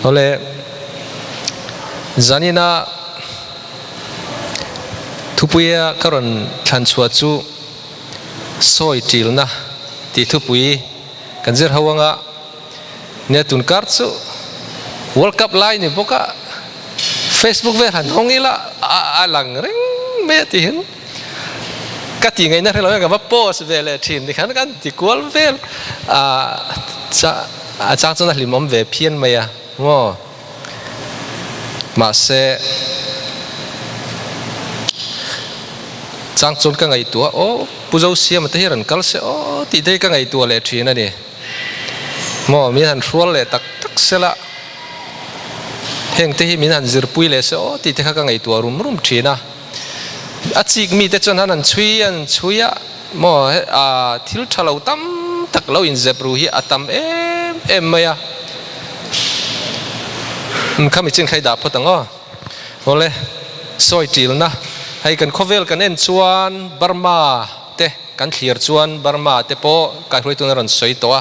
Awle, zanina thupuia ka rawn thlan chhuah chu sawi ṭilna tih thupui kan zir ho anga nia tun kar chu World Cup lai ni bawk a, Facebook vel han hawng ila a lang reng mai a tihin ka tih ngaihna hrelo hian ka va post ve leh thin tikhan kan ti kual vel a a chang chuan a hlimawm ve phian mai a maw mahse chang chuan ka ngaihtuah aw Pu Zosiama te hi rawn kal se aw tih te hi ka ngaihtuah leh thin a ni maw min han hrual leh tak tak sela heng te hi min han zirpui leh se aw tih te kha ka ngaihtuah rum rum thin a. A chik mite chuan han an chhui an chhui a, maw a thil tha lo tam tak lo inzep ru hi a tam em em mai a. Khami chin kha i dah phawt ang aw. Awle, sawi ṭilna, hei kan khawvel kan en chuan Burma te kan thlir chuan Burma te pawh kaihruaitun a rawn sawi tawh a.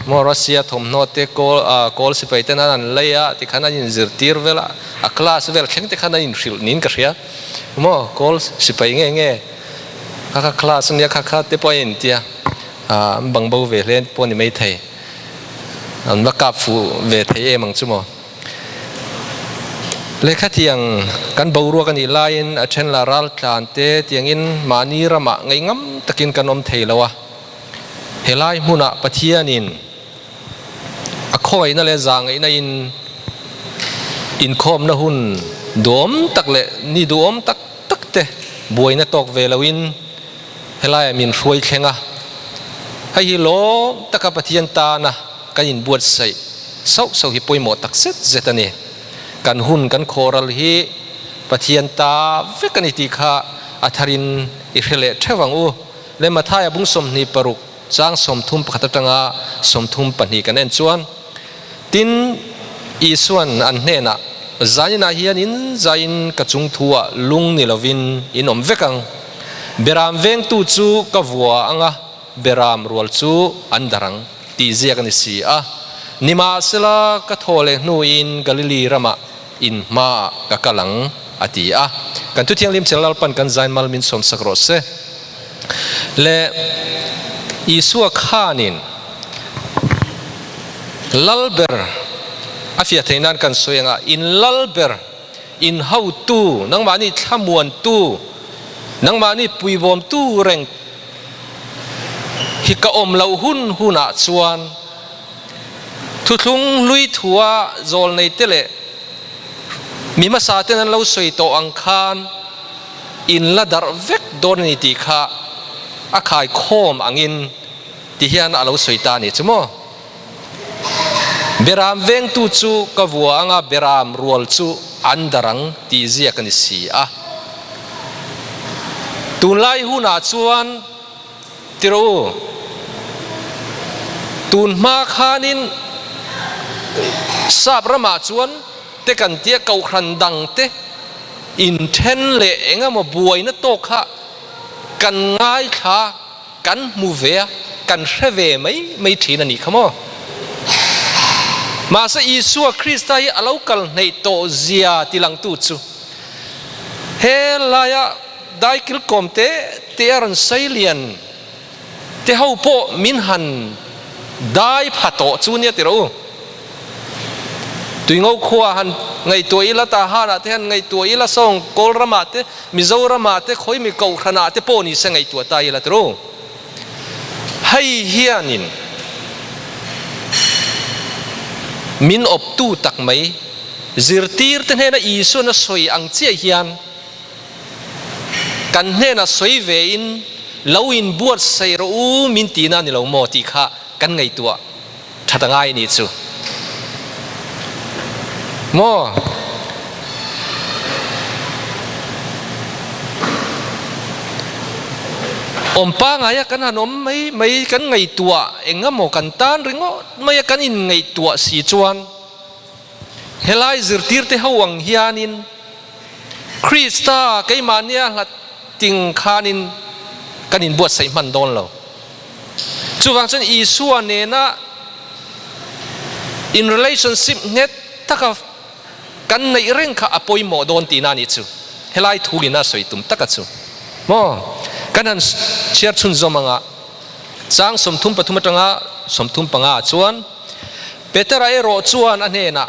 Maw Russia thawmhnaw te kawl kawl sipai ten an an lei a tikhan an inzirtir vel a, a class vel thleng te khan an inhrilh niin ka hria. Maw kawl sipai nge nge kha kha class ania kha kha te pawh a intia an bang bo ve hle pawh a ni maithei. An va kap fuh ve thei em ang chu maw. Lehkha tiang kan boruak a nih laiin a then lah ral tlan te tiangin mahni ramah ngaihngam takin kan awm thei lo a. Helai hmunah Pathianin a khawngaihna leh zahngaihna in inkhawmna hun duhawm tak leh ni duhawm tak tak te buaina tawk ve loin helaiah min hruai thleng a. Hei hi lawm taka Pathian tana kan inbuatsaih sauh sauh hi pawimawh tak zet zet a ni. Kan hun kan khawhral hi Pathian ta vek a ni tih kha a tharin i hre leh theuh ang u. Le Mathaia bung 26 chang 31 atanga 32 kan en chuan, Tin, Isuan an hnenah, Zaninah hian in zaiin ka chung thuah lung ni lovin in awm vek ang. Beram vengtu chu ka vua anga beram rual chu an dar ang, tih ziak a ni si a. Nimahsela, ka thaw leh hnuin Galili ramah in hmaah ka kal ang, a ti a. Kan Thuthianghlim Chhel Lalpan kan zain mal min sawmsak rawh se. Le Isua khanin lal ber a fiah theih nan kan sawi anga in lal ber, in hotu, nangmahni thlamuantu, nangmahni puibawmtu reng hi ka awm loh hun hunah chuan thuthlung hlui thua zawlneite leh Mi hmasa ten an lo sawi tawh ang khan in la darh vek dawn a ni tih kha a khai khawm angin ti hian a lo sawi ta a ni chu maw. Beram vengtu chu ka vua anga beram rual chu an darh ang tih ziak a ni si a. Tunlai hunah chuan Ti rawh u, tun hma khanin Sap ramah chuan te kan tia kohhran dang te inthen leh eng emaw buaina tawk kha kan ngaithla, kan hmu ve a, kan hre ve mai mai thin a nih kha maw? Mahse Isua Krista hi a lo kal hneih tawh zia tilangtu chu he laia Daikil kawm te te a rawn sawi lian te ho pawh min han dai pha tawh chu nia tiraw u. Tuingo khua han ngaihtuah ila, Tahan ah te han ngaihtuah ila, sawng Kawlram ah te, Mizoram ah te, Khawimi Kohhran ah te pawh ni se ngaihtuah ta ila tiraw u. Hei hianin min awptu tak mai zirtir te hnena Isuan a sawi ang chiah hian, Kan hnenah sawi ve in lo in buatsaih rawh u min tihna a ni lo maw tih kha kan ngaihtuah that a ngai a nih chu maw. Awm pangaia kan han awm mai mai kan ngaihtuah eng emaw kan tan ringawt maia kan in ngaihtuah si chuan helai zirtirte ho ang hianin Krista keimahnia hlat ting khanin kan inbuatsaih hman dawn lo. Chuvang chuan Isua nena in relationship nghet. taka kan neih reng kha a pawimawh dawn tihna a nih chu. Helai thu ina sawi tum taka chu maw kan han chhiar chhunzawm anga chang 33 atanga 35 ah chuan Petera erawh chuan a hnenah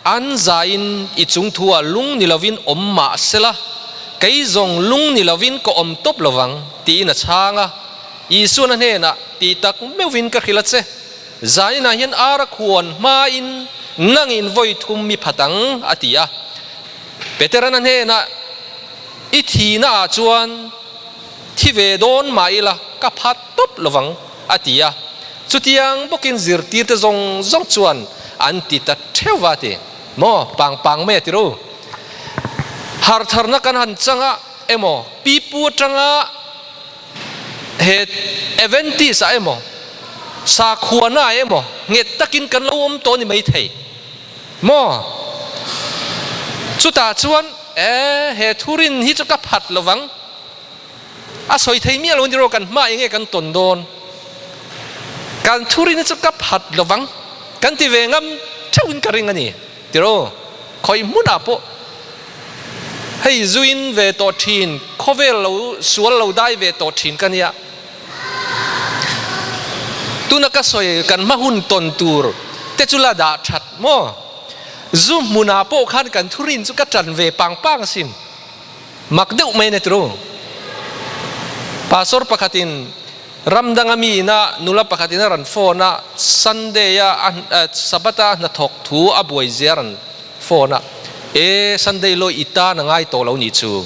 An zaiin i chung thuah lung ni lovin awm mah sela, kei zawng lung ni lovin ka awm tawp lovang, tiin a chhang a. Isuan a hnenah, Tih tak meuhvin ka hrilh a che. Zaninah hian ar a khuan hmain nangin vawi thum mi phat ang, a ti a. Peteran a hnenah, I thihnaah chuan thi ve dawn mah ila ka phat tawp lovang, a ti a. Chutiang bawkin zirtirte zawng zawng chuan an ti ta theuh va ti maw? Pang pang mai a ti ro. Hartharna kan han chang a emaw, pipu atanga he Adventist ah emaw, sakhuana ah emaw nghet takin kan lo awm tawh a ni maithei maw? Chutah chuan e he thurin hi chu ka phat lovang. A sawi thei miah lo ni rawh kan hma enge kan tawn dawn? Kan thurin hi chu ka phat lovang kan ti ve ngam theuhin ka ring a ni tiraw? Khawi hmunah pawh hei zuin ve tawh thin, khawvel lo sual lo dai ve tawh thin ka nia. Tuna ka sawi kan hma hun tawn tur te chu la dah that maw? Zu hmunah pawh khan kan thurin chu ka tan ve pang pang asin. Mak deuh mai a ni turu. Pastor pakhatin ram danga mi ina nula pakhatin a rawn phone a, Sunday a Sabbath a hnathawk thu a buai zia a rawn phone a, E Sunday lawi i tan a ngai tawh lo ni chu.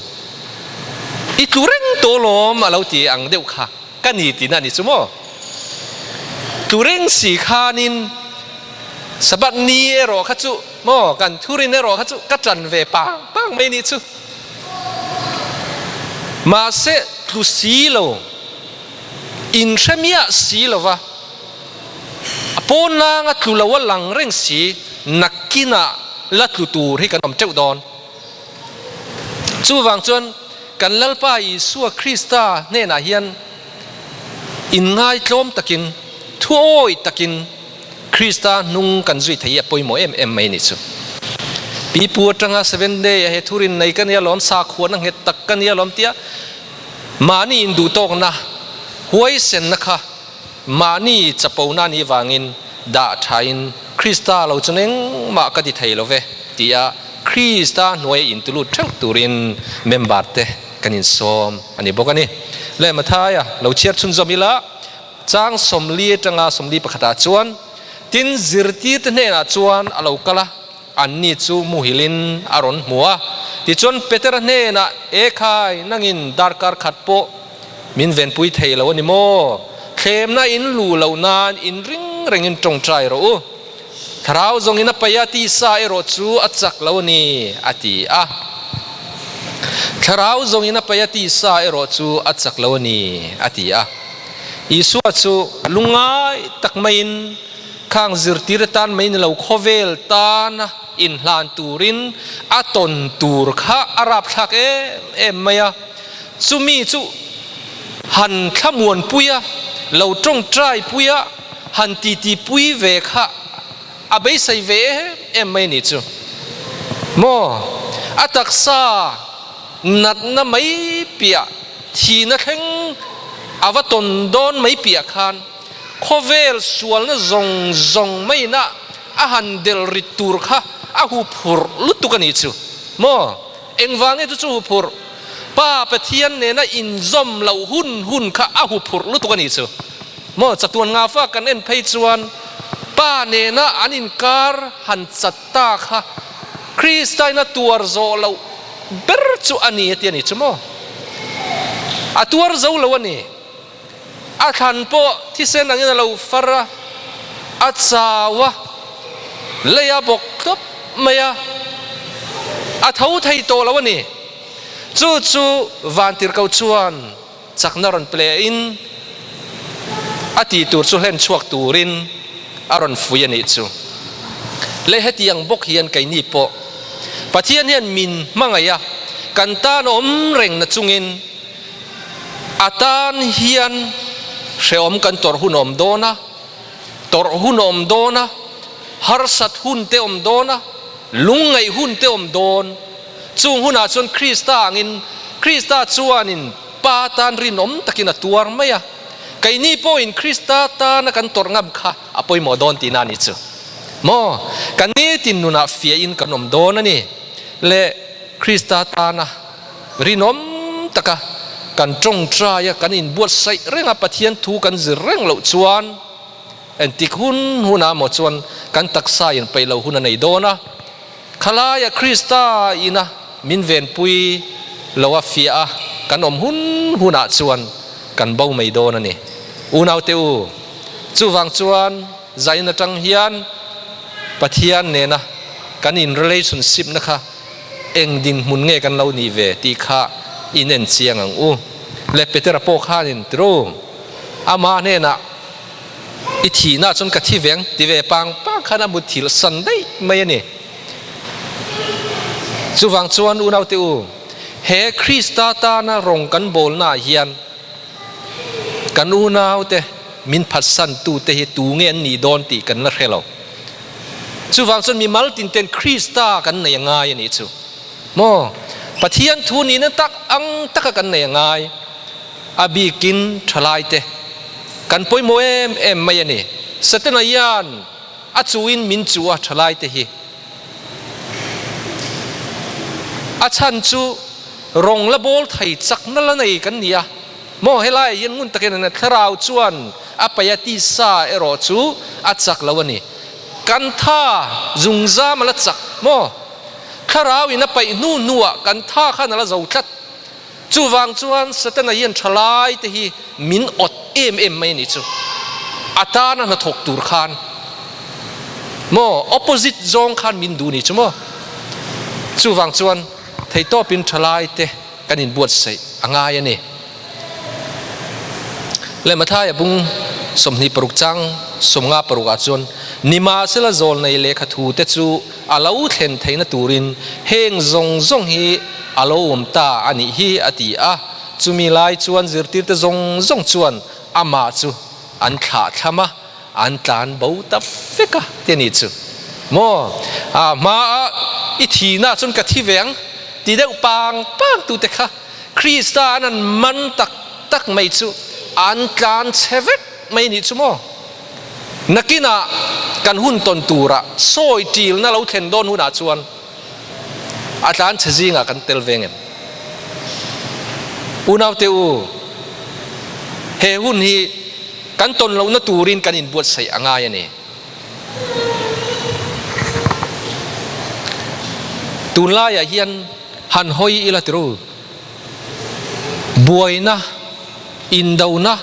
I tlu reng tawh lawm a lo ti ang deuh kha ka ni tihna a ni chu maw. Tlu reng si khanin Sabbath ni erawh kha chu maw kan thurin erawh kha chu ka tan ve pang pang mai ni chu. Mahse tlu si lo, inhre miah si lova a pawn langa tlu lo a lang reng si nakinah la tlu tur hi kan awm teuh dawn. Chuvang chuan kan Lalpa Isua Krista hnenah hian Inngaitlawm takin, thuawi takin Krista hnung kan zui thei hi a pawimawh em em mai a nih chu. Pipu atanga Seventh Day a he thurin nei ka nia lawm, sakhuana nghet tak ka nia lawm tia mahni induhtawkna, huaisenna kha mahni chapona anih vangin dah thain Krista lo chu engmah ka ti thei lo ve tia Krista hnuaia intulut theuh turin member te kan insawm a ni bawk a ni. Le Mathaia lo chhiar chhunzawm ila, chang 40 atanga 41 ah chuan, Tin, zirtirte hnenah chuan a lo kal a, anni chu muhilin a rawn hmu a. Tichuan Petera hnenah, E khai, nangin darkar khat pawh min venpui thei lo a ni maw? Thlemna in lu loh nan in ring rengin tawngtai rawh u. Thlarau zawngin a paih a, tisa erawh chu a chak lo a ni, a ti a. Thlarau zawngin a paih a, tisa erawh chu a chak lo a ni, a ti a. Isua chu lungngai tak maiin khang zirtir atan mai ni lo khawvel tana inhlan turin a tawn tur kha a rapthlak em em mai a. Chumi chu han thlamuanpui a, lo tawngtaipui a, han titi pui ve kha a beisei ve em em mai a nih chu maw? A taksa natna mai piah, thihna thleng a va tawn dawn mai piah khan khawvel sualna zawng zawng maina a han del rit tur kha a huphurh lutuk a nih chu maw? Engvange chu chu huphurh? Pa Pathian nena inzawm loh hun hun kha a huphurh lutuk a nih chu. Maw chatuan ngafa kan en phei chuan Pa nena an inkar han chat ta kha Kristaina tuar zawh loh ber chu a ni a ti a ni chu maw? A tuar zo lo a ni. A thlan pawh thisen angin a lo far a, a chau a, lei a bawk tawp mai a, a tho thei tawh lo a ni. Chu chu Vantirhkoh chuan chakna rawn ple in a tih tur chu hlen chhuak turin a rawn fui a nih chu. Le hetiang bawk hian keini pawh Pathian hian min hmangaih a, kan tan awm reng na chungin a tan hian hrehawm kan tawrh hun awm dawn a, tawrh hun awm dawn a. Harsat hun te awm dawn a, lungngaih hun te awm dawn. Chung hunah chuan Krista angin, Krista chuanin Pa tan rinawm takin a tuar mai a. Keini pawhin Krista tana kan tawrh ngam kha a pawimawh dawn tihna a ni chu. Maw? Kan nitin nunah fiahin kan awm dawn a ni. Le Krista tana rinawm taka kan tawngtai a, kan inbuatsaih reng a, Pathian thu kan zir reng loh chuan engtik hun hunah maw chuan kan taksa in peih loh hun a nei dawn a. Khalaia Krista ina min venpui lo a fiah a, kan awm hun hunah chuan kan bo mai dawn a ni. Unaute u, chuvang chuan zain atang hian Pathian nena kan in relationship na kha eng dinhmun nge kan lo nih ve tih kha in en chiang ang u. Le Petera pawh khanin tiro ama hnenah i thihna chuan ka thi veng ti ve pang pang khan a mutthilh san daih mai a ni. Chuvang chuan unaute u, he Krista tana rawng kan bawlnaah hian kan unaute min phatsantute hi tu nge an nih dawn tih kan la hre lo. Chuvang chuan mimal tinten Krista kan nei a ngai a nih chu. Maw? Pathian thu nihna tak ang taka kan nei a ngai. A bikin thalaite kan pawimawh em em mai a ni. Satana hian a chuhin min chu a thalaite hi. A chhan chu rawng la bawl thei chakna la nei kan ni a. Maw helaiah hian ngun takin an thlarau chuan a paih a tisa erawh chu a chak lo a ni. Kan tha zungzam a la chak maw? Thlarau in a paih hnu hnuah kan tha khan a la zo tlat. Chuvang chuan Setana hian thalai te hi min awt em em mai a nih chu. A tana hnathawk tur khan maw opposite zawng khan min duh nih chu maw. Chuvang chuan theihtawpin thalai te kan inbuatsaih a ngai a ni. Le Mathaia bung 26 chang 56 ah chuan nimahsela zawlnei lehkha thu te chu a lo thlen theihna turin heng zawng zawng hi a lo awm ta a nih hi a ti a. Chumi lai chuan zirtirte zawng zawng chuan amah chu an thlah thlam a, an tlan bo ta vek a ti a nih chu. Maw a hmaa i thihna chuan ka thi ve ang ti deuh pang pang tute kha Krista an an man tak tak mai chu an tlan chhe vek mai nih chu maw. Nakinah kan hun tawn turah sawi ṭilna lo thlen dawn hunah chuan a tlan chhe zingah kan tel ve ngem? Unaute u, he hun hi kan tawn lohna turin kan inbuatsaih a ngai a ni. Tunlaiah hian han hawi ila tiru. Buaina, indona,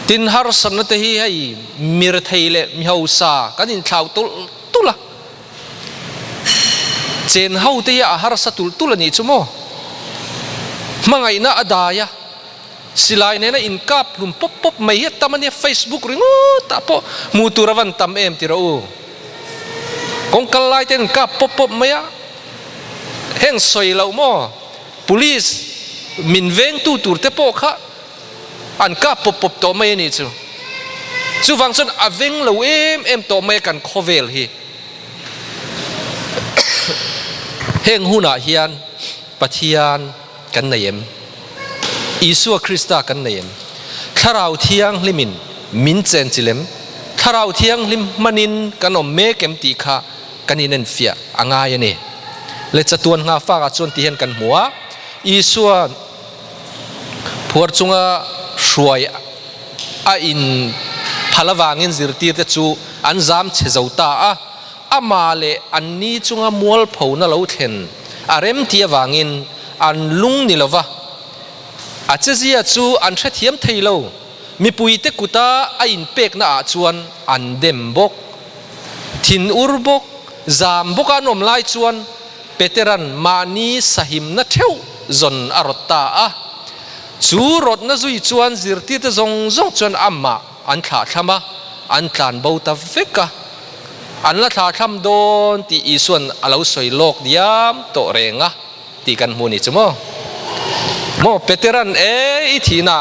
tin harsatna te hi hei mirthei leh mihausa kan inthlau tulh tulh a, chen ho te hi a harsa tulh tulh a nih chu maw? Hmangaihna a dai a, silai nena inkap hlum pawp pawp mai hi a tam a nia, Facebook ringawt ah pawh hmuh tur a van tam em ti rawh u. Kawngkal lai te an inkap pawp pawp mai a. Heng sawi loh maw? Police min vengtu tur te pawh kha an kap pawp pawp tawh mai a nih chu. Chuvang chuan a veng lo em em tawh mai a kan khawvel hi. Heng hunah hian Pathian kan nei em? Isua Krista kan nei em? Thlarau Thianghlimin min chenchilh em? Thlarau Thianghlim hmanin kan awm mek em tih kha kan inenfiah a ngai a ni. Le chatuan nghafakah chuan ti hian kan hmu a, Isua phuar chunga hruai a in phal avangin zirtirte chu an zam chhe zo ta a, amah leh anni chunga mualphona lo thlen a rem tih avangin an lung ni lova, a chezia chu an hrethiam thei lo. Mipuite kuta a inpekna ah chuan an dem bawk. Thin ur bawk, zam bawka an awm lai chuan Petera'n mahni sahimna theuh zawn a rawt ta a. Chu rawtna zui chuan zirtirte zawng zawng chuan amah an thlahthlam a, an tlan bo ta vek a. An la thlahthlam dawn tih Isua'n a lo sawi lawk diam tawh reng a tih kan hmu ni chu maw? Maw Petera'n, E, i thihna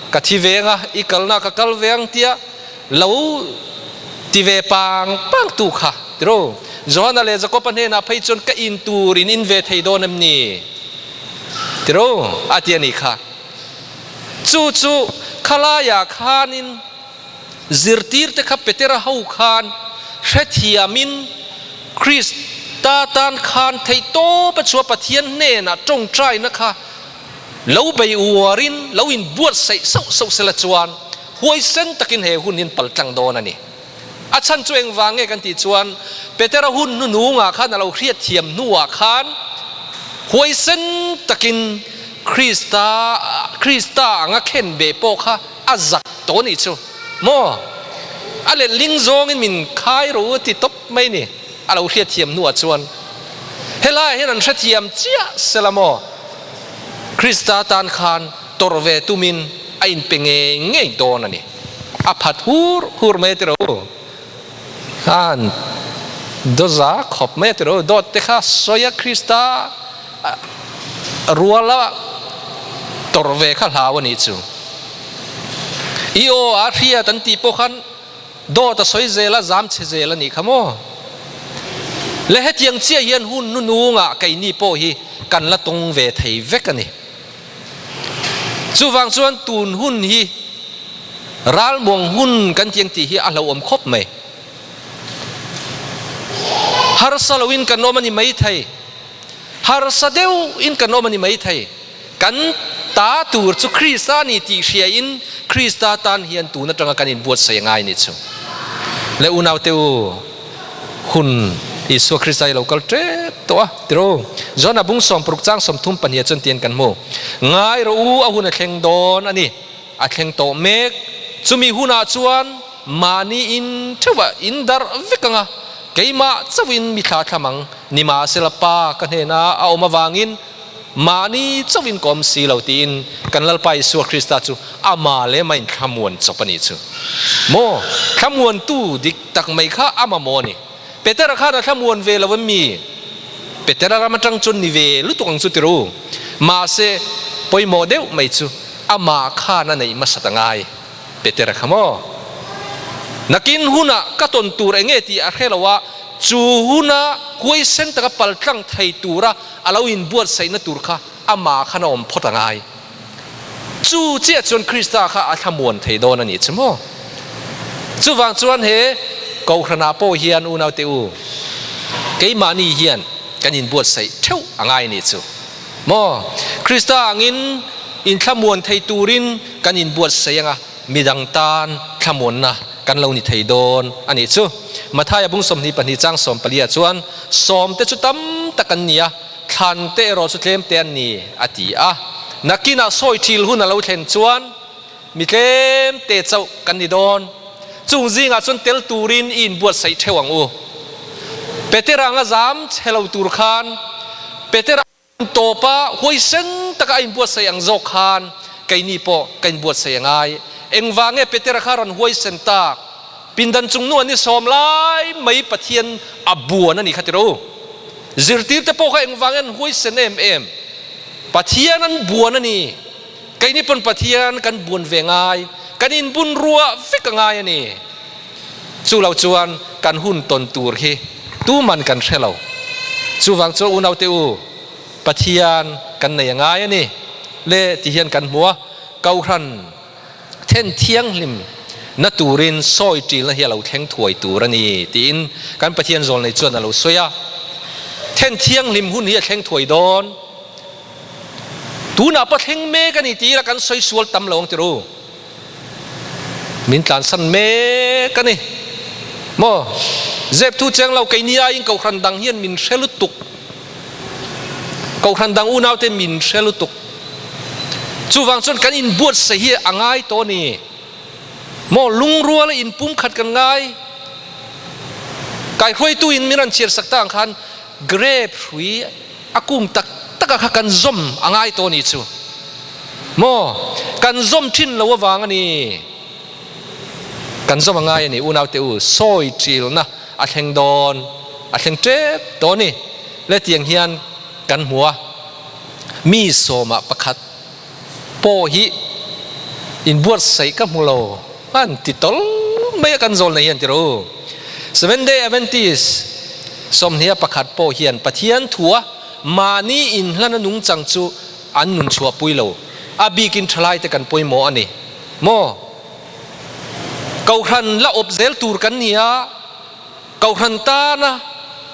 ka thi veng a, i kalna ka kal ve ang tia lo. Ti ve pang pang tu kha tiro. Johana leh Jakoba hnenah phei chuan ka in tur in in ve thei dawn em ni? Tiro a ti a nih kha. Chu chu khalaiah khanin zirtirte kha Petera ho khan hrethiamin Krista tan khan theihtawp a chhuah Pathian hnenah tawngtaina kha lo bei uarin lo inbuatsaih sauh sauh sela chuan huaisen takin he hun hian pal tlang dawn a ni. A chhan chu engvang nge kan tih chuan Petera hun hnunungah khan a lo hriatthiam hnuah khan huaisen takin Krista Krista anga khen beh pawh kha a zak tawh a nih chu maw? A letling zawngin min khai ro a ti tawp mai ni a lo hriatthiam hnuah chuan helaiah hian an hrethiam chiah sela maw? Krista tan khan tawrh ve tumin a inpe ngei ngei dawn a ni. A phat hur hur mai a ti ro. Khan dawza khawp mai a ti ro. Dawt te kha sawi a Krista ruala tawrh ve kha hlau a nih chu. I aw a hriat an tih pawh khan dawt a sawi zel a, zam chhe zel a nih kha maw? Le hetiang chiah hian hun hnunungah keini pawh hi kan la tawng ve thei vek a ni. Chuvang chuan tun hun hi ralmuang hun kan tiang tih hi a hlauhawm khawp mai. Harsa loin kan awm a ni maithei. Harsa deuhin kan awm a ni maithei. Kan ta tur chu Krista a ni tih hriain Krista tan hian tun atanga kan inbuatsaih a ngai ni chu. Le unaute u, hun Isua Krista hi lo kal tep tawh a, tiraw? John-a bung sawmparuk chang 32 chuan tian kan hmu. Ngai rawh u, a hun a thleng dawn a ni. A thleng tawh mek. Chumi hunah chuan mahni in theuhah in darh vek ang a, keimah chauhin mi thla thlam ang. Nimahsela Pa ka hnena a awm avangin mahni chauhin ka awm si lo tiin kan Lalpa Isua Krista chu amah leh amah in thlamuan chawp a nih chu. Maw? Thlamuantu dik tak mai kha a mamawh a ni. Petera khan a thlamuan ve lo em mi? Petera ram atang chuan ni ve lutuk ang chu ti ru. Mahse, pawimawh deuh mai chu amah khan a neih hmasat a ngai. Petera kha maw? Nakin hunah ka tawn tur eng nge tih a hre lo a, chu huna huaisen taka paltlang thei tura a lo inbuatsaihna tur kha amah khan a awm phawt a ngai. Chu chiah chuan Krista kha a thlamuan thei dawn a nih chu maw? Chuvang chuan he Kohhranah pawh hian unaute u, keimahni hian kan inbuatsaih theuh a ngai a nih chu maw? Krista angin inthlamuan thei turin kan inbuatsaih anga midang tan thlamuanna kan lo ni thei dawn a nih chu. Mathaia bung 22 chang 14 chuan, Sawmte chu tam tak an ni a, Thlan te erawh chu tlem te an ni, a ti a. Nakinah sawi thil hun a lo thlen chuan mi tlem te chauh kan ni dawn. Chung zingah chuan tel turin i inbuatsaih theuh ang u. Petera anga zam chhe lo tur khan Petera tawpa huaisen taka a inbuatsaih ang zawk khan keini pawh ka inbuatsaih a ngai. Engvang nge Petera kha rawn huaisen tak? Pindan chung nu an i sawm lai mai Pathian a buan a ni kha ti ro. Zirtirte pawh kha engvang an huaisen em em. Pathian an buan a ni. Keini pawn Pathian kan buan ve ngai. Kan inbun ruah vek a ngai a ni. Chu lo chuan kan hun tawn tur hi tuman kan hre lo. Chuvang chuan unaute u, Pathian kan nei a ngai a ni le ti hian kan hmu a. Kohhran. Then thianghlim na turin sawi ṭilna hi a lo thleng thuai tur a ni, tiin kan Pathian zawlnei chuan a lo sawi a. Then thianghlim hun hi a thleng thuai dawn. Tunah pawh thleng mek a ni ti ila kan sawi sual tam lo ang tir u. Min tlansan mek a ni. Maw? Zep thu cheng lo keini aiin Kohhran dang hian min hre lutuk. Kohhran dang unaute min hre lutuk. Chuvang chuan kan inbuatsaih hi a ngai tawh a ni. Maw lungruala inpumkhat kan ngai. Kaihruaitu in min rawn chhiarsak ta ang khan grape hrui a kung tak tak a kha kan zawm a ngai tawh a ni chu. Maw kan zawm thin lo avang a ni. Kan zawm a ngai a ni unaute u sawi ṭilna a thleng dawn a thleng ṭep tawh a ni. Le tiang hian Kan hmu a, mi sawmah pakhat pawh hi inbuatsaih ka hmu lo an ti tawl mai a kan zawl nei hian ti rawh u. Seventh Day Adventist 21 pawh hian Pathian thua mahni inhlana nungchang chu an nun chhuahpui lo. A bikin thalaite kan pawimawh a ni maw? Kohhran la awp zel tur kan ni a, Kohhran tana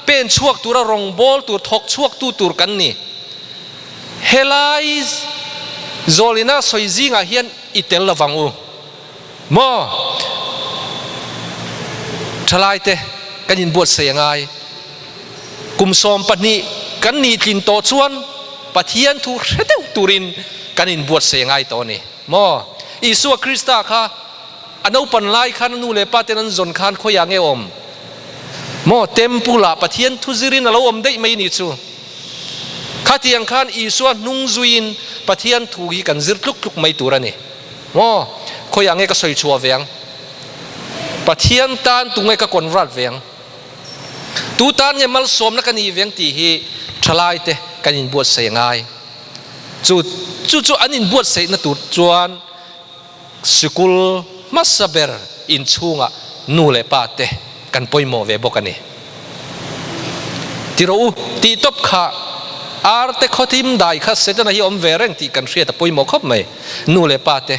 pen chhuak tura rawngbâwl tur, thawk chhuaktu tur kan ni. Helai zawlina sawi zingah hian i tel lo vang u maw? Thalaite kan inbuatsaih a ngai. Kum 20 kan nih tlin tawh chuan Pathian thu hre deuh turin kan inbuatsaih a ngai tawh a ni maw? Isua Krista kha A naupan lai khan a nu leh pa ten an zawn khan khawiah nge awm maw? Temple ah Pathian thu zirin a lo awm daih mai ni chu. Khatiang khan Isua hnung zuiin Pathian thu hi kan zir tluk tluk mai tur a ni maw? Khawiah nge ka sawi chhuah ve ang? Pathian tan tu nge ka convert ve ang? Tu tan nge malsawmna ka nih ve ang tih hi thalai te kan inbuatsaih a ngai. Chu chu chu an inbuatsaihna tur chuan Sikul hmasa ber inchhungah nu leh pa te kan pawimawh ve bawk a ni. Ti rawh u, tih tawp kha arte khawthim dai kha Setana hi awm ve reng tih kan hriat a pawimawh khawp mai. Nu leh pa te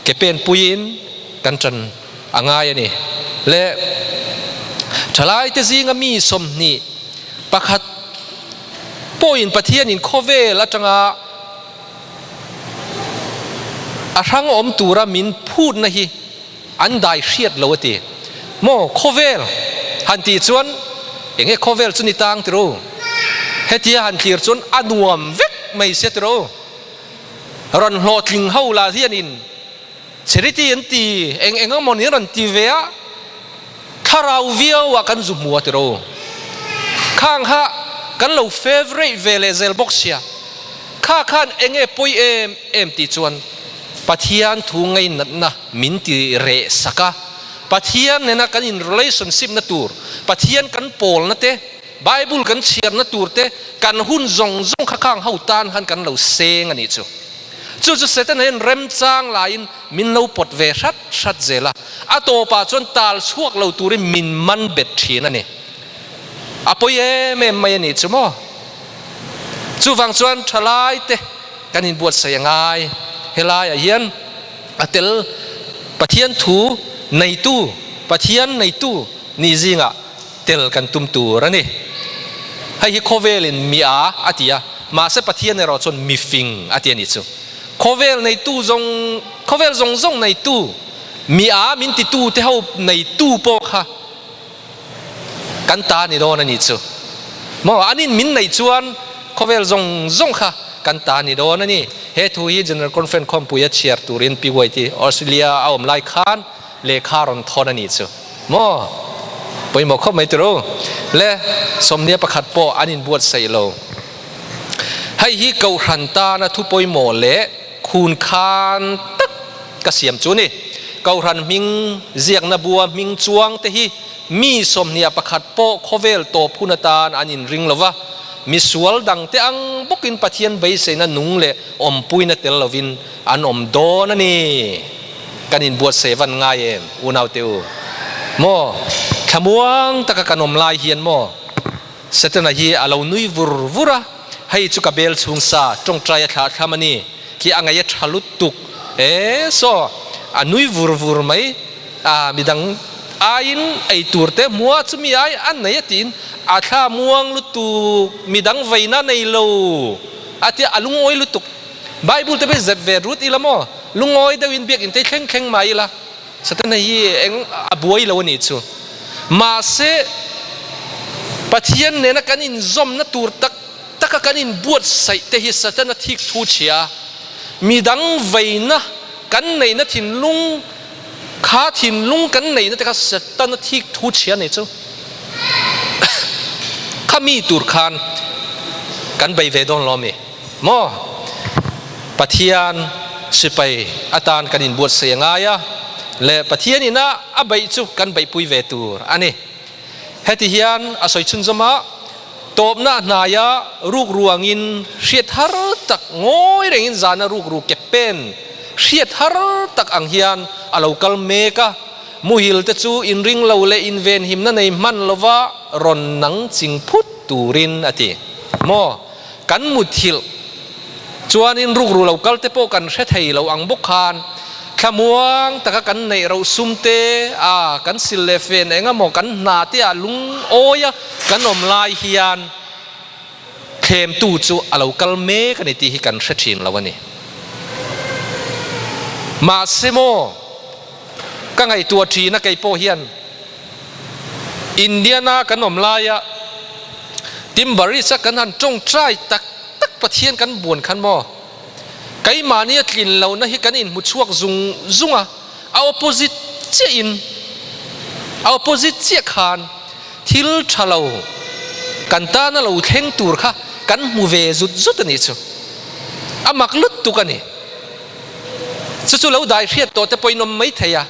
ke pen puiin kan ṭan a ngai a ni. Le ṭhalaite zinga mi 21 pawhin Pathianin khawvel aṭanga A hrang awm tura min phutna hi an dai hriat lo a ti. Maw khawvel han tih chuan eng nge khawvel chu ni tang tiro? Hetia han thlir chuan a nuam vek mai sia tiro. Rawn hlawhtling ho lah hianin charity an ti eng eng emaw ni rawn ti ve a, thlarau viau ah kan zu hmu a tiro. Khang kha kan lo favourite ve leh zel bawk sia. Kha khan eng nge pawi em em tih chuan Pathian thu ngainatna min ti reh sak a, Pathian nena kan in relationship na tur, Pathian kan pawlna te, Bible kan chhiarna tur te, kan hun zawng zawng kha khang ho tan khan kan lo seng a nih chu. Chu chu Setana hian remchang laiin min lo pawt ve hrat hrat zel a, a tawpah chuan tal chhuak lo turin min man bet thin a ni. A pawi em em mai a nih chu maw? Chuvang chuan thalaite kan inbuatsaih a ngai. Helaiah hian a tel Pathian thu neitu, Pathian neitu nih zingah tel kan tum tur a ni. Hei hi khawvelin mi a a ti a, mahse Pathian erawh chuan mi fing a ti a nih chu. Khawvel neitu zawng, khawvel zawng zawng neitu, mi a min titu te ho neitu pawh kha kan ta ni dawn a nih chu. Maw an in min neih chuan khawvel zawng zawng kha kan ta ni dawn a ni. He thu hi General Conference khawmpuia chhiar turin PYT Australia a awm lai khan lehkha rawn thawn a nih chu. Maw pawimawh khawp mai tiro le 21 pawh an inbuatsaih lo. Hei hi Kohhran tana thu pawimawh leh khun khan tak ka siam chu ni. Kohhran hming ziakna bua hming chuang te hi mi 21 pawh khawvel tawp hun atan an inring lo va, misual dang te ang bawkin Pathian beiseina nung leh awmpuina tel lovin an awm dawn a ni. Kan inbuatsaih van ngai em unaute u? Maw thlamuang taka kan awm lai hian maw Setana hi a lo nui vur vur a, hei chu ka bel chhung sa tawngtai a thlah thlam a ni, khi a ngaih a tha lutuk e, saw a nui vur vur mai a, midang aiin ei tur te hmua chumi ai a nei a tiin a thla muang lutuk, midang veina nei lo a tia a lungawi lutuk, Bible te pawh hi zep ve rut ila maw, lungawi deuhin biakinn te hi thleng thleng mai ila. Setana hi eng a buai lo a nih chu. Mahse, Pathian nena kan inzawmna tur tak taka kan inbuatsaih te hi Setana thik thu chhia, midang veina kan neihna thinlung kha thinlung kan neihna te kha Setana thik thu chhia a nih chu. Khami tur khan kan bei ve dawn lo a mi? Maw? Pathian sipai atan kan inbuatsaih a ngai a, leh Pathian ina a beih chu kan beihpui ve tur a ni. Heti hian a sawi chhunzawm a, Tawpna a hnaia rukru angin hriat har tak ngawi rengin zana rukru ke pen hriat har tak ang hian a lo kal mek a. Muhil te chu inring lo leh invenhimna nei hman lova rawn nang ching phut turin a ti. Maw? Kan muthilh chuanin rukru lo kal te pawh kan hre thei lo ang bawk khan thlamuang taka kan neih roh sum te a kan sil leh fen eng emaw kan hna te ah lungawia kan awm lai hian Thlemtu chu a lo kal mek a ni tih hi kan hre thin lo a ni. Mahse maw, ka ngaihtuah thin a kei pawh hian Indiana kan awm laia Timbaris a kan han tawngtai tak tak Pathian kan buan khan maw, keimahni a tlin lohna hi kan inhmu chhuak zung zung a, a opposite chiahin, a opposite chiah khan Thil tha lo kan tana lo thleng tur kha kan hmu ve zut zut a nih chu. A mak lutuk a ni. Chu chu lo dai hriat tawh te pawhin awm mai thei a,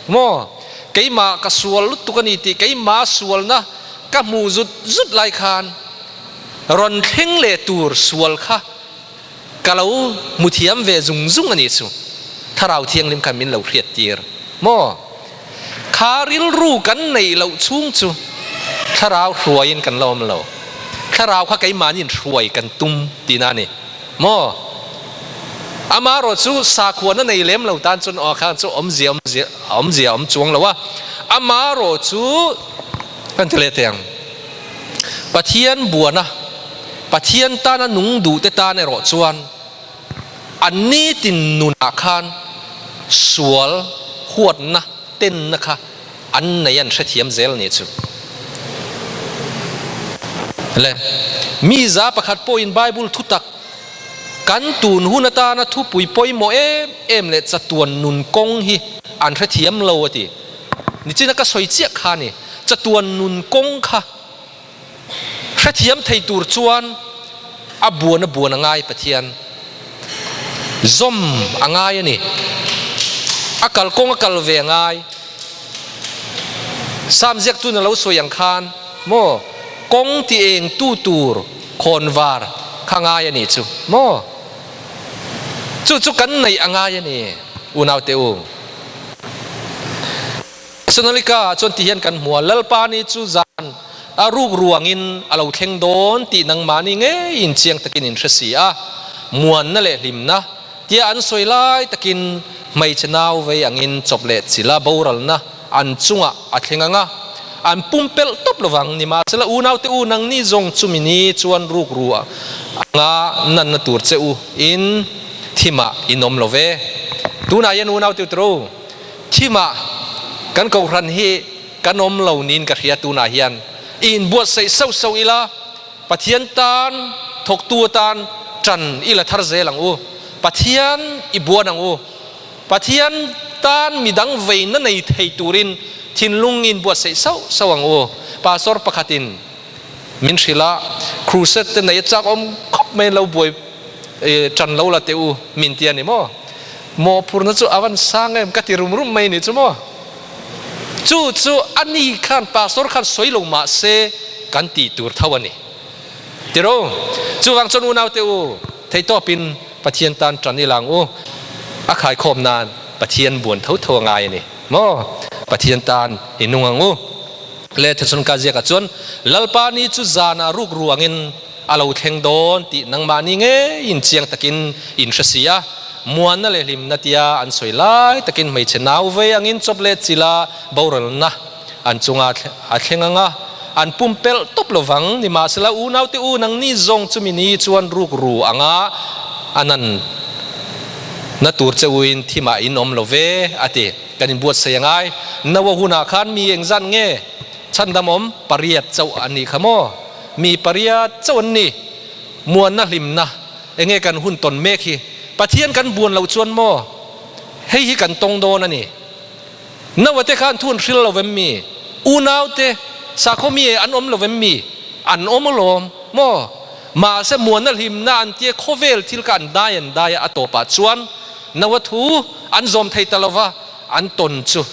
maw? Keimah ka sual lutuk a ni tih keimah sualna ka hmuh zut zut lai khan rawn thleng leh tur sual kha ka lo hmu thiam ve zung zung a nih chu. Thlarau Thianghlim khan min lo hriat tir maw? Kha rilru kan neih loh chhung chu Thlarau hruaiin kan la awm lo. Thlarau kha keimahniin hruai kan tum tihna a ni maw? Amaherawh chu sakhuana nei lem lo tan chuan aw kha chu awmzia awmzia awmzia a awm chuang lo a. Amaherawh chu kan ti leh teh ang. Pathian buana, Pathian tana nung duhte tan erawh chuan an nitin nunah khan sual huatna tenna kha an nei an hrethiam zel nih chu. Le, mi za pakhat pawhin Bible thutak kan tun hun atana thupui pawimawh em em leh chatuan nun kawng hi an hrethiam lo a ti. Nichina ka sawi chiah kha a ni. Chatuan nun kawng kha hrethiam thei tur chuan a buan a buan a ngai Pathian zawm a ngai a ni. A kalkawng a kal ve a ngai. Sam ziaktun a lo sawi ang khan maw kawng ti eng tu tur khawnvar kha ngai a ni chu maw. Chu chu kan neih a ngai a ni unaute u. Sonalika ah chuan ti hian kan hmu a, Lalpa ni chu zan a ruk ruangin a lo thleng dawn tih nangmahni ngeiin chiang takin in hre si a, muanna leh hlimna tia an sawi lai takin hmeichhe nau vei angin chawp leh chila boralna an chungah a thleng ang a, an pumpelh tawp lovang. Nimahsela unaute u nangni zawng chumi ni chuan ruk ru anga nanna tur che u in thimah in awm lo ve. Tunah hian unaute u tiro. Thimah kan kohhran hi kan awm lo niin ka hria tunah hian i inbuatsaih sauh sauh ila, Pathian tan thawktu atan tan i la thar zel ang u, Pathian i buan ang u, Pathian tan midang veina nei thei turin thinlung i inbuatsaih sauh sauh ang u. Pastor pakhatin min hrilh a, crusade te nei a chak awm khawp mai lo buai tan lo la teh u min ti a ni maw? Mawhphurna chu a van sang em ka ti rum rum mai ni chu maw? Chu chu a ni khan pastor khan sawi lo mah se kan tih tur tho a ni. Tiro, chuvang chuan unau te u, theihtawpin Pathian tan tan i lang u, a khaikhawm nan Pathian buan tho tho a ngai a ni maw? Pathian tan i nung ang u. Le Thesalonika ziakah chuan Lalpa ni chu zanah ruk ruangin a lo thleng dawn tih nangmahni ngeiin chiang takin in hre si a, muanna leh hlimna tia an sawi lai takin hmeichhe nau vei angin chawp leh chila boralna an chunga a thleng ang a, an pumpelh tawp lovang. Nimahsela unaute u nangni zawng chumi ni chuan ruk ru anga a nan na tur che uin thimah in awm lo ve, a ti. Kan inbuatsaih a ngai. Noah hunah khan mi engzat nge chhandam awm? Pariat chauh an nih kha maw? Mi pariat chauh an ni. Muanna hlimna enge kan hun tawn mek hi? Pathian kan buan loh chuan maw hei hi kan tawng dawn a ni. Noah te khan thu an hril lo vem mi? Unau te sakhaw mi an awm lo vem mi? An awm alawm maw? Mahse muanna hlimna an tia khawvel thil kha an dai an dai a, a tawpah chuan Noah thu an zawm thei ta lova, an tawn chu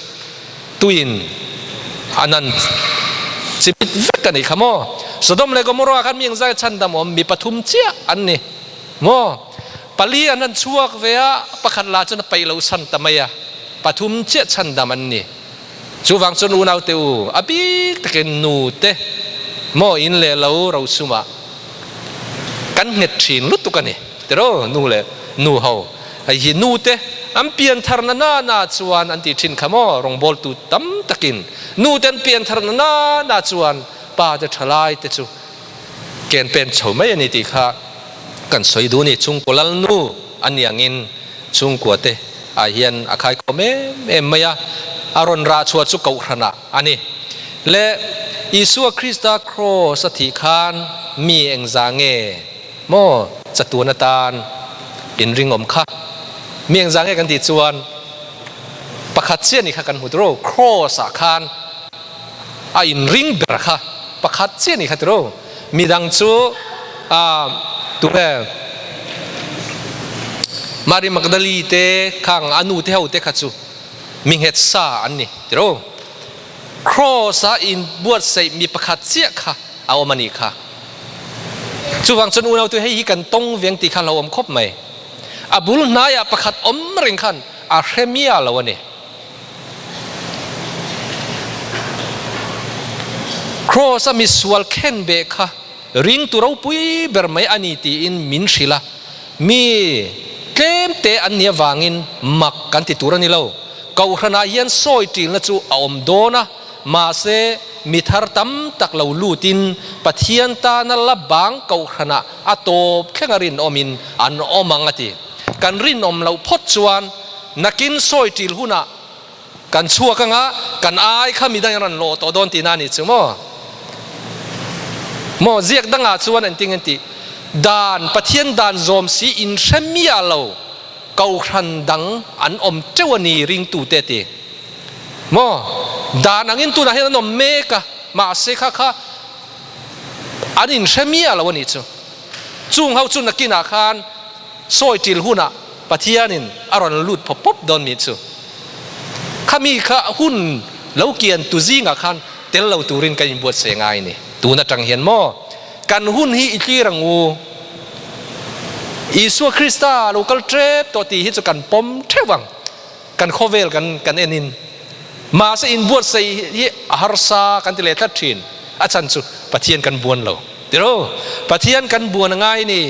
tuin an an chimit vek a nih kha maw? Sodom leh Gomorrah khan mi engzai chhandam awm mi pathum chiah an ni maw? Pali an han chhuak ve a, pakhat lah chuan a peih lo san ta mai a, pathum chiah chhandam an ni. Chuvang chuan unaute u, a bik takin nute maw in leh lo rosumah kan nghet thin lutuk a ni tiraw nu leh nu ho. Hei hi nute an pian thar na na na chuan an tih thin kha maw rawngbawltu tam takin nute an pian thar na na na chuan pa te thalai te chu ken pen chho mai a ni tih kha kan sawi duh a ni. Chhungkaw lalnu a ni angin chhungkua te ah hian a khaikhawm em em mai a, a rawn rah chhuah chu kohhran ah a ni. Le Isua Krista kraws a thih khan mi engzah nge maw chatuan atan inringawm kha? Mi engzah nge kan tih chuan pakhat chiah ni kha kan hmu tiro, kraws ah khan a inring ber kha pakhat chiah ni kha tiro. Midang chu tunge Mari Magdali te khang a nu te ho te kha chu mi nghet sa an ni tiro. Cross a in buatsaih mi pakhat chiah kha a awm a nih kha. Chuvang chuan unau tu hei hi kan tawng veng tih kha lo awm khawp mai. A bul hnaiah pakhat awm reng khan a hre mia lo a ni. Cross a misual khenbeh kha ringtu ropui ber mai a ni tiin min hrilh a, mi tlemte an nih avangin mak kan ti tur a ni lo. Kohhranah hian sawi ṭilna chu a awm dawn a, mahse mi thar tam tak lo lutin Pathian tana la bang kohhranah a tawp thlenga rinawmin an awm ang a ti. Kan rinawm loh phawt chuan Nakin sawi ṭil hunah kan chhuak anga kan ai kha midang in rawn lawh tawh dawn tihna a nih chu maw? Maw ziak dangah chuan engtin nge tih? Dan, Pathian dan zawm si in hre miah lo kohhran dang an awm teuh a ni ringtute a ti. Maw? Dan angin tunah hian an awm mek a, mahse kha kha an inhre miah lo a nih chu. Chung ho chu nakinah khan Sawi ṭil hunah Pathianin a rawn lut pawp pawp dawn mi chu khami kha hun lo kian tu zingah khan tel lo turin kan inbuatsaih ngai ni. Tun aṭang hian maw kan hun hi i tlir ang u. Isua Krista lo kal ṭep tawh tih hi chu kan pawm ṭheuh ang. Kan khawvel kan kan en in mahse inbuatsaih hi a harsa kan ti leh tlat ṭhin. A chhan chu Pathian kan buan lo. Tiraw? Pathian kan buan a ngai ni.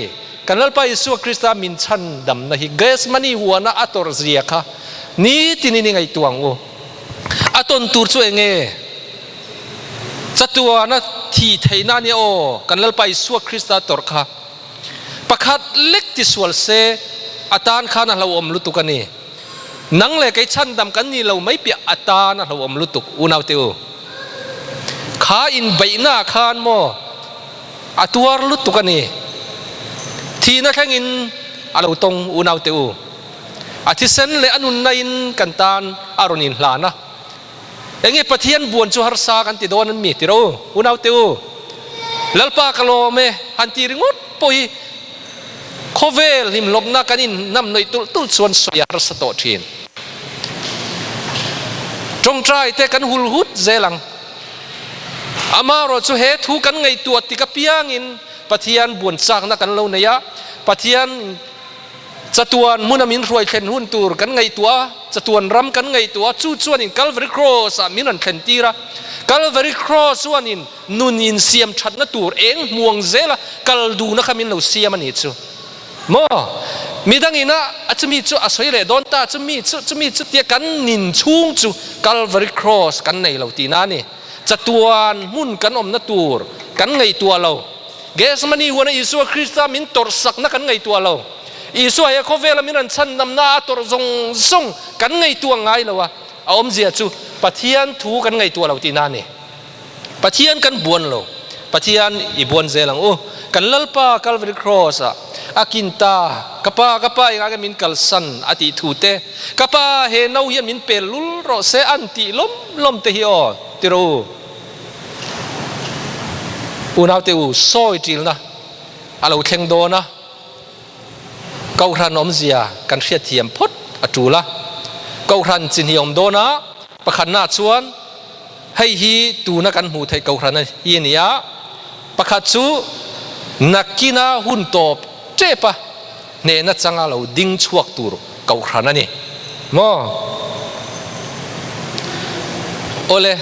Kan Lalpa Isua Krista min chhan damna hi Gethsemane huana a tawrh zia kha nitin in i ngaihtuah ang u. A tawn tur chu eng nge? Chatuana thih theihna a nia aw, kan Lalpa Isua Krista tawrh kha. Pakhat lek tisual se a tan khan a hlauhawm lutuk a ni. Nang leh kei chhandam kan ni lo mai piah a tan a hlauhawm lutuk unaute u. Kha inbeihna ah khan maw a tuar lutuk a ni. Thihna thlengin a lo tawng unaute u. A thisen leh a nunna in kan tan a rawn inhlan a. Enge Pathian buan chu harsa kan ti dawn an mi ti ro unaute u. Lalpa ka lawm e han ti ringawt pawh hi khawvel hlimhlawpna kan inhnam nawih tulh tulh chuan sawi a harsa tawh thin. Tawngtai te kan hul hut zel ang. Amaherawh chu he thu kan ngaihtuah tik apiangin Pathian buan chakna kan lo nei a, Pathian Chatuan hmuna min hruai thlen hun tur kan ngaihtuah a, chatuan ram kan ngaihtuah a, chu chuanin Calvary Cross-ah min rawn thlen tir a. Calvary Cross chuanin nun insiam thatna tur eng hmuang zela kal duhna kha min lo siam a ni chu. Maw? Midangin a, a chumi chu a sawi leh dawn ta, chumi chu, chumi chu tia kan nin chhung chu Calvary Cross kan nei lo tihna a ni. Chatuan hmun kan awmna tur kan ngaihtuah lo. Gethsemane huana Isua Krista min tawrhsakna kan ngaihtuah lo. Isua he khawvela min rawn chhandamna a tawrh zawng zawng kan ngaihtuah ngai lo a, a awmzia chu Pathian thu kan ngaihtuah lo tihna a ni. Pathian kan buan lo. Pathian i buan zel ang u. Kan Lalpa Calvary Cross ah a kin ta, Ka Pa, ka Pa engah nge min kalsan a tih thu te, Ka Pa he no hian min pel lul rawh se an tih lawm lawm te hi aw ti rawh u. Unaute u, sawi ṭilna a lo thleng dawn a, Kohhran awmzia kan hriatthiam phawt a ṭul a. Kohhran chi hnih a awm dawn a, pakhatnaah chuan hei hi tuna kan hmuh theih Kohhran hi a ni a, pakhat chu nakkina hun tawp ṭep a hnehna changa lo ding chhuak tur Kohhran a ni maw? Awle,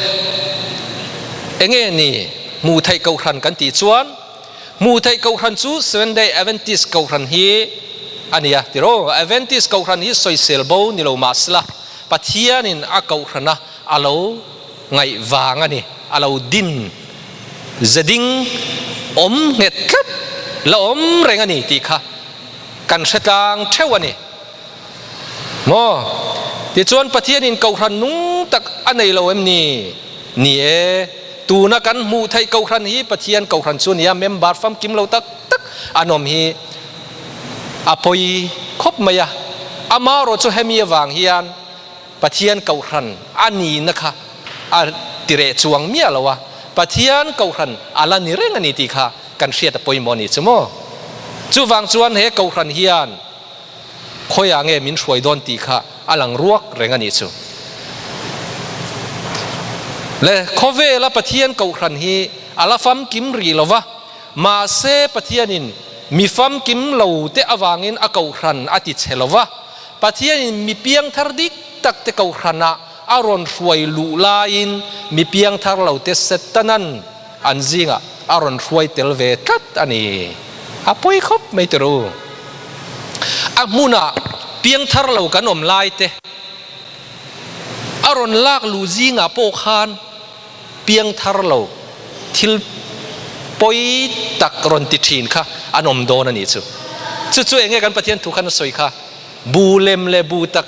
enge ni hmuh theih kohhran kan tih chuan hmuh theih kohhran chu Seventh Day Adventist kohhran hi a nia tiraw? Adventist kohhran hi sawisel bo ni lo mahsela Pathianin a kohhrana a lo ngaih vang a ni, a lo din zeding awm nghet tlat la awm reng a ni tih kha kan hre tlang theuh a ni. Maw? Tichuan Pathianin kohhran nung tak a nei lo em ni? Ni e, tuna kan hmuh theih kohhran hi Pathian kohhran chu nia member famkim lo tak tak an awm hi a pawi khawp mai a. Amaherawh chu hemi avang hian Pathian kohhran a nihna kha a tireh chuang miah lo a, Pathian kohhran a la ni reng a ni tih kha kan hriat a pawimawh a ni chu maw? Chuvang chuan he kohhran hian khawiah nge min hruai dawn tih kha a lang ruak reng a nih chu. Le khawvela Pathian kohhran hi a la famkim rih lo va, mahse Pathianin mi famkim lo te avangin a kohhran a ti chhe lo va, Pathianin mi piangthar dik tak te kohhranah a rawn hruai luh laiin mi piangthar lo te Setanan an zingah a rawn hruai tel ve tlat a ni. A pawi khawp mai tawh u. A hmunah piangthar lo kan awm lai te a rawn lak luh zingah pawh khan piangthar lo thil pawi tak rawn ti thin kha an awm dawn a nih chu. Chu chu enge kan Pathian thu khan a sawi kha, bu lem leh bu tak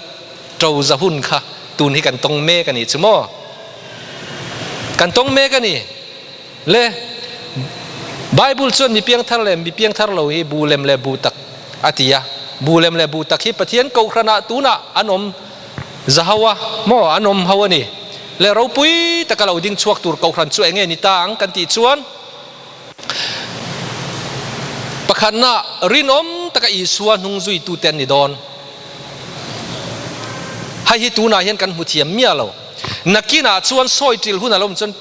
to za hun kha tun hi kan tawng mek a nih chu maw? Kan tawng mek a ni. Le Bible chuan mi piangthar leh mi piangthar lo hi bu lem leh bu tak a ti a. Bu lem leh bu tak hi Pathian kohhranah tunah an awm za ho a maw? An awm ho a ni. Le ropui taka lo ding chhuak tur kohhran chu enge ni ta ang kan tih chuan Pakhatna, rinawm taka Isua hnung zuitute an ni dawn. Hei hi tunah hian kan hmu thiam miah lo. Nakinah chuan sawi ṭil hun a lo awm chuan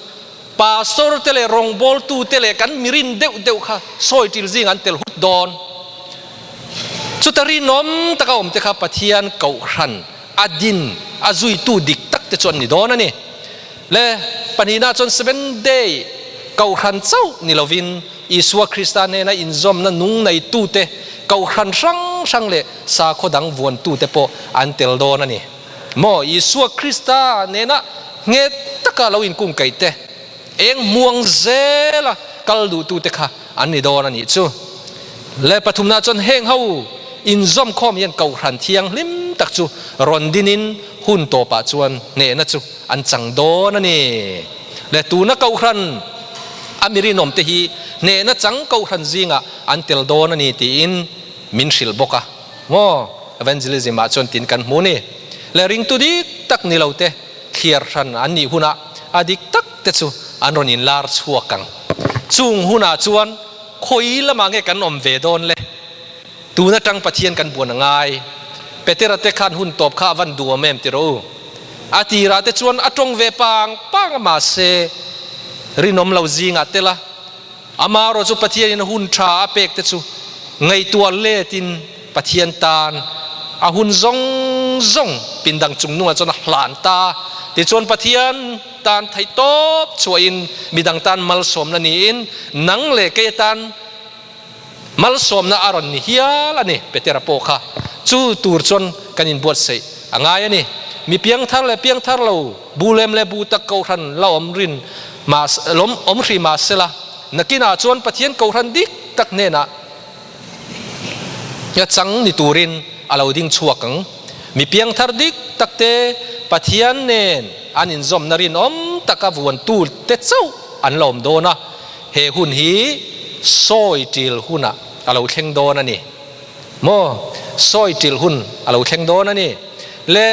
pastor te leh rawngbawltute leh kan mirin deuh deuh kha sawi ṭil zingah an tel hut dawn. Chuta rinawm taka awmte kha Pathian kohhran a din a zuitu dik tak te chu an ni dawn a ni. Le pahnihna chuan Seventh Day kohhran chauh ni lovin Isua Krista hnena inzawmna nung neitute kohhran hrang hrang leh sakhaw dang vuantute pawh an tel dawn a ni. Maw Isua Krista nena nghet taka lo inkungkaih te, eng hmuang zela kal duhtute kha an ni dawn a nih chu. Le pathumna chuan heng ho inzawm khawm hian kohhran thianghlim tak chu rawn dinin hun tawpah chuan hnehna chu an chang dawn a ni. Le tuna kohhran a mi rinawmte hi hnehna chang kohhran zingah an tel dawn a ni tiin min hrilh bawk a. Maw evangelism ah chuan tin kan hmu ni. Le ringtu dik tak ni lo te thliar hran an nih hunah a dik tak te chu an rawn inlar chhuak ang. Chung hunah chuan khawi lamah nge kan awm ve dawn le? Tun atang Pathian kan buan a ngai. Petera te khan hun tawp kha a van duh awm em ti rawh u. A tirah te chuan a tawng ve pang pang a mahse rinawm lo zingah tel a, amaherawh chu Pathianin hun tha a pek te chu ngaihtuah letin Pathian tan a hun zawng zawng pindang chung nungah chuan a hlan ta. Tichuan Pathian tan theihtawp chhuahin midang tan malsawmna niin nang leh kei atan Malsawmna a rawn ni hial a ni, Petera pawh kha chu tur chuan kan inbuatsaih a ngai a ni. Mi piangthar leh piangthar lo, bu lem leh bu tak kohhran la awm rin mah lawm awm hrih mah sela, nakinah chuan Pathian kohhran dik tak hnenah a chang ni turin a lo ding chhuak ang. Mi piangthar dik takte Pathian nen an inzawmna rinawm taka vuantu te chauh an la awm dawn a. He hun hi sawi ṭil hunah a lo thleng dawn a ni maw? Sawi ṭil hun a lo thleng dawn a ni. Le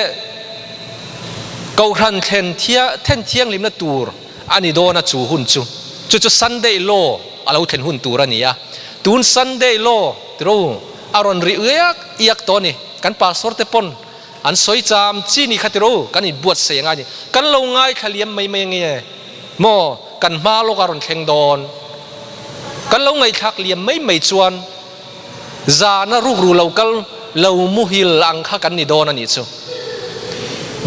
Kohhran thlen then thianghlimna tur a ni dawn a chu hun chu. Chu chu Sunday Law a lo thlen hun tur a ni a. Tun Sunday Law tiro a rawn ri iak iak tawh a ni. Kan pastor te pawn an sawi cham chi ni kha tiro kan inbuatsaih a ngai a ni. Kan lo ngaithla liam mai mai ange. Maw kan hma lawk a rawn thleng dawn? Kan lo ngaihthlak liam mai mai chuan zana rukru lo kal lo muhil ang kha kan ni dawn a nih chu.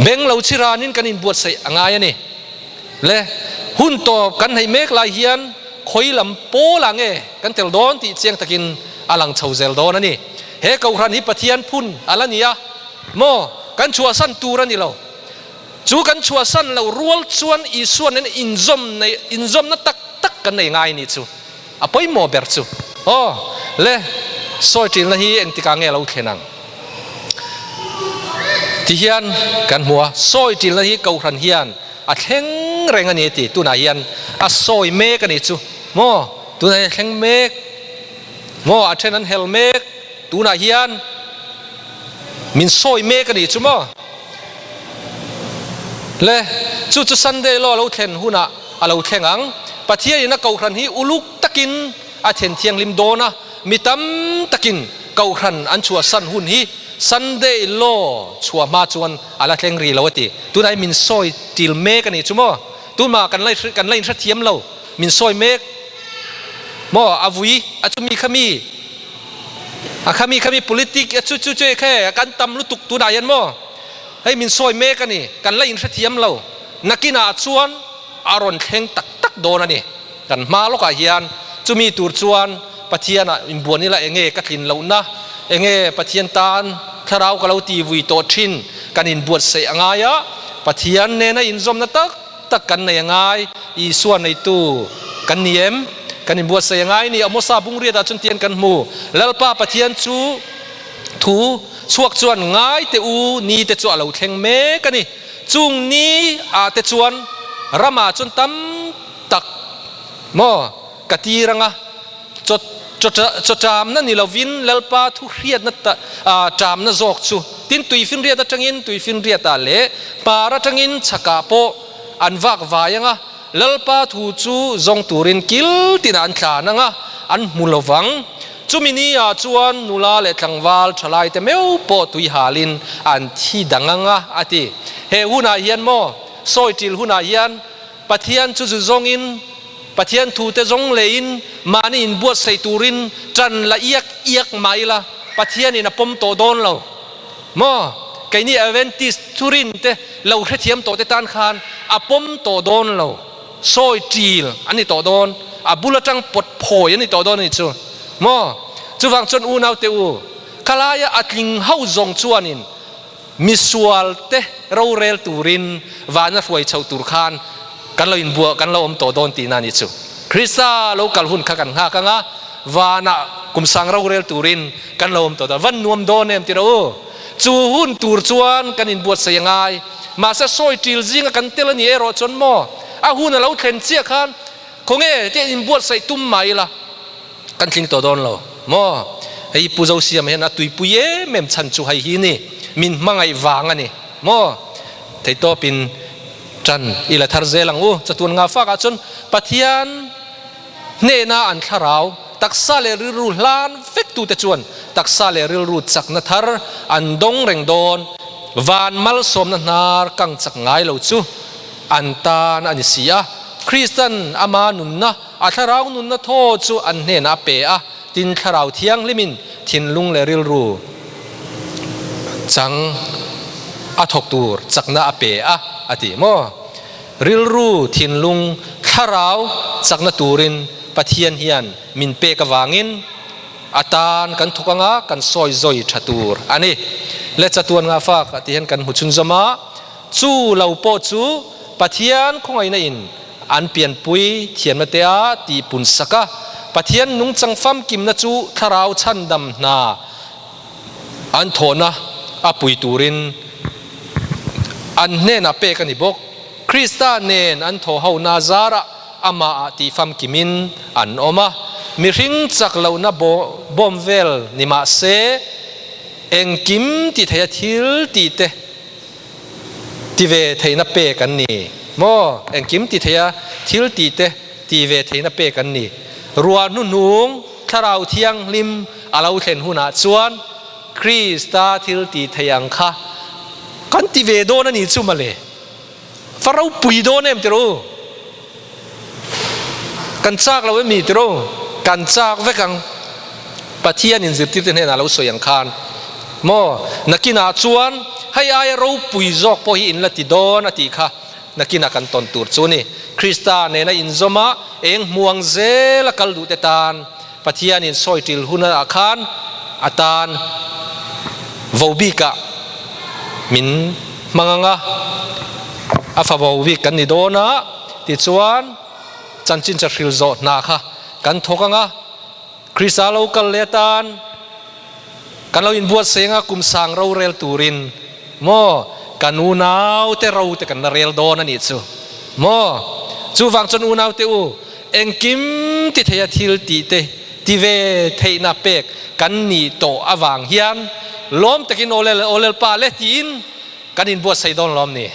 Beng lo chi ranin kan inbuatsaih a ngai a ni. Le hun tawp kan hneih mek lai hian khawi lam pawlah nge kan tel dawn tih chiang takin a lang chho zel dawn a ni. He Kohhran hi Pathian phun a la ni a maw? Kan chhuahsan tur a ni lo. Chu kan chhuahsan loh rual chuan Isua nen inzawm nei inzawmna tak tak kan nei ngai ni chu a pawimawh ber chu. Aw le, sawi ṭilna hi engtikah nge lo thlen ang? Ti hian kan hmu a, sawi ṭilna hi Kohhran hian a thleng reng a ni ti tunah hian a sawi mek a ni chu maw? Tunah hian a thleng mek maw? A ṭhen an hel mek tunah hian. Min sawi mek a nih chu maw? Le, chu chu Sunday law a lo thlen hunah a lo thleng ang. Pathianin a Kohhran hi uluk takin a then thianghlim dawn a, mi tam takin Kohhran an chhuahsan hun hi Sunday law chhuah hma chuan a la thleng rih lo a ti. Tunah hi min sawi til mek a nih chu maw? Tunah kan la kan la inhrethiam lo, min sawi mek maw? A vui a chumi kha mi? A khami khami politic a chu chu chu khe kan tam lutuk tunah hian maw hei min sawi mek a ni kan la inhrethiam lo nakinah chuan a rawn thleng tak tak dawn a ni kan hma lawkah hian chumi tur chuan Pathian ah inbuan ila enge ka tlin lohna enge Pathian tan thlarau ka lo ti vui tawh thin kan inbuatsaih a ngai a Pathian nena inzawmna tak tak kan nei a ngai, Isua neitu kan ni em? Kan inbuatsaih a ngai ni. Amosa bungriatah chuan tian kan hmu, Lalpa Pathian chu thu chhuak chuan ngai teh u, ni te chu a lo thleng mek a ni. Chung ni ah te chuan ramah chuan tam tak maw ka tir anga, Chawṭamna ni lovin Lalpa thu hriatna ṭamna zawk chu tin tuifinriat aṭangin tuifinriatah leh hmar aṭangin chhakah pawh an vak vai ang a, Lalpa thu chu zawng turin kil tinah an tlan ang a, an hmu lo vang. Chumi ni-ah chuan nula leh tlangval ṭhalaite meuh pawh tui halin an thi dang ang a, a ti. He hunah hian maw, sawi ṭil hunah hian Pathian chu zu zawngin, Pathian thute zawng leiin mahni inbuatsaih turin ṭan la iak iak mah ila Pathianin a pawm tawh dawn lo maw? Keini Adventist thurin te lo hrethiam tawh te tan khan a pawm tawh dawn lo, sawi ṭil a ni tawh dawn, a bul aṭang pawt phawi a ni tawh dawn a ni chu maw? Chuvang chuan unaute u, khalaia a tling ho zawng chuanin Misual te rorel turin vana hruai chhoh tur khan kan lo inbuah kan lo awm tawh dawn tihna a ni chu. Krista lo kal hun kha kan nghak ang a, vanah kum sang rorel turin kan lo awm tawh dawn. Van nuam dawn em tiro u? Chu hun tur chuan kan inbuatsaih a ngai. Mahse sawi ṭil zinga kan tel a ni erawh chuan maw a hun a lo thlen chiah khan khawnge tia inbuatsaih tum mah ila, Kan tling tawh dawn lo maw? Hei Pu Zosiama hian a tuipui em em chhan chu hei hi ni, min hmangaih vang a ni maw? Theihtawpin ṭan i la thar zel ang u. Chatuan nga fakah chuan Pathian hnehna an thlarau, taksa leh rilru hlan vektute chuan taksa leh rilru chakna thar an dawng reng dawn. Van malsawmna hnar kang chak ngai lo chu an tan a ni si a. Kristan ama nunna A thlarau nunna thaw chu an hnenah a pe a, tin thlarau thianghlimin thinlung leh rilru chang a thawk tur chakna a pe a, a ti maw? Rilru, thinlung, thlarau chakna turin Pathian hian min pek avangin a tan kan thawk anga kan sawi zawi tha tur a ni. Le chatuan nga fak a ti hian kan hmu chhunzawm a, chu lo pawh chu Pathian khawngaihna in An pianpui thiamna te a tih pun sak a, Pathian nungchang famkimna chu thlarau chhandam hna an thawhna a pui turin an hnenah pek a ni bawk. Krista nen an thaw hona zarah amahah tih famkimin an awm a, mihring chak lohna bawm vel ni mah se engkim ti theia thil tih te Ti ve theihna pek an ni maw? Engkim ti theia thil tih te ti ve theihna pek an ni. Ruah hnuhnung Thlarau Thianghlim a lo thlen hunah chuan Krista thil tih theih ang kha kan ti ve dawn a ni chu mawle. Va ropui dawn em tiraw u? Kan chak lo em ni tiraw? Kan chak vek ang. Pathian in zirtirte hnenah lo sawi ang khan maw? Nakinah chuan hei aia ropui zawk pawh hi in la ti dawn a tih kha. nakina kan tawn tur chu ni. Krista nena inzawma eng hmuang zela kal duhte tan Pathianin sawi ṭil hunah khan a tan vo bikah min hmang ang a, a fa vo bik kan ni dawn a, tichuan chanchin cha hril zawh hna kha kan thawk ang a, Krista lo kal leh atan kan lo inbuatsaih ang a, kum sang rorel turin maw kan unaute ro te kan la rel dawn a nih chu maw? Chuvang chuan unaute u, Engkim ti theia thil tih te ti ve theihna pek kan nih tawh avang hian lawm takin aw lel aw lelpa le tiin kan inbuatsaih dawn lawm ni?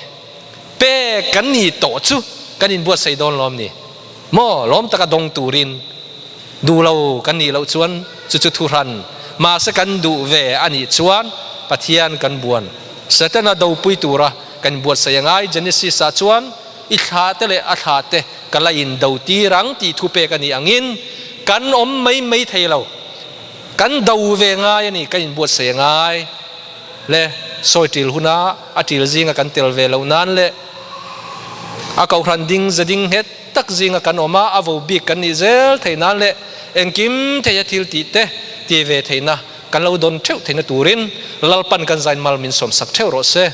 Pek kan nih tawh chu kan inbuatsaih dawn lawm ni? Maw lawm taka dawng turin duh lo kan nih loh chuan chu chu thuhran mahse kan duh ve a nih chuan Pathian kan buan Setana dopui tura kan inbuatsaih a ngai Genesis ah chuan I thla te leh a thla te ka la in do tir ang tih thu pek a nih angin kan awm mai mai thei lo. Kan do ve ngai a ni, kan inbuatsaih a ngai le. Sawi ṭil huna a ṭil zinga kan tel ve loh nan leh a kohhran ding ze ding nghet tak zinga kan awm a, a vo bik kan nih zel thei nan leh engkim theia thil tih te ti ve theihna kan lo dawn ṭheuh theihna turin Lalpan kan zain mal min sawmsak ṭheuh rawh se.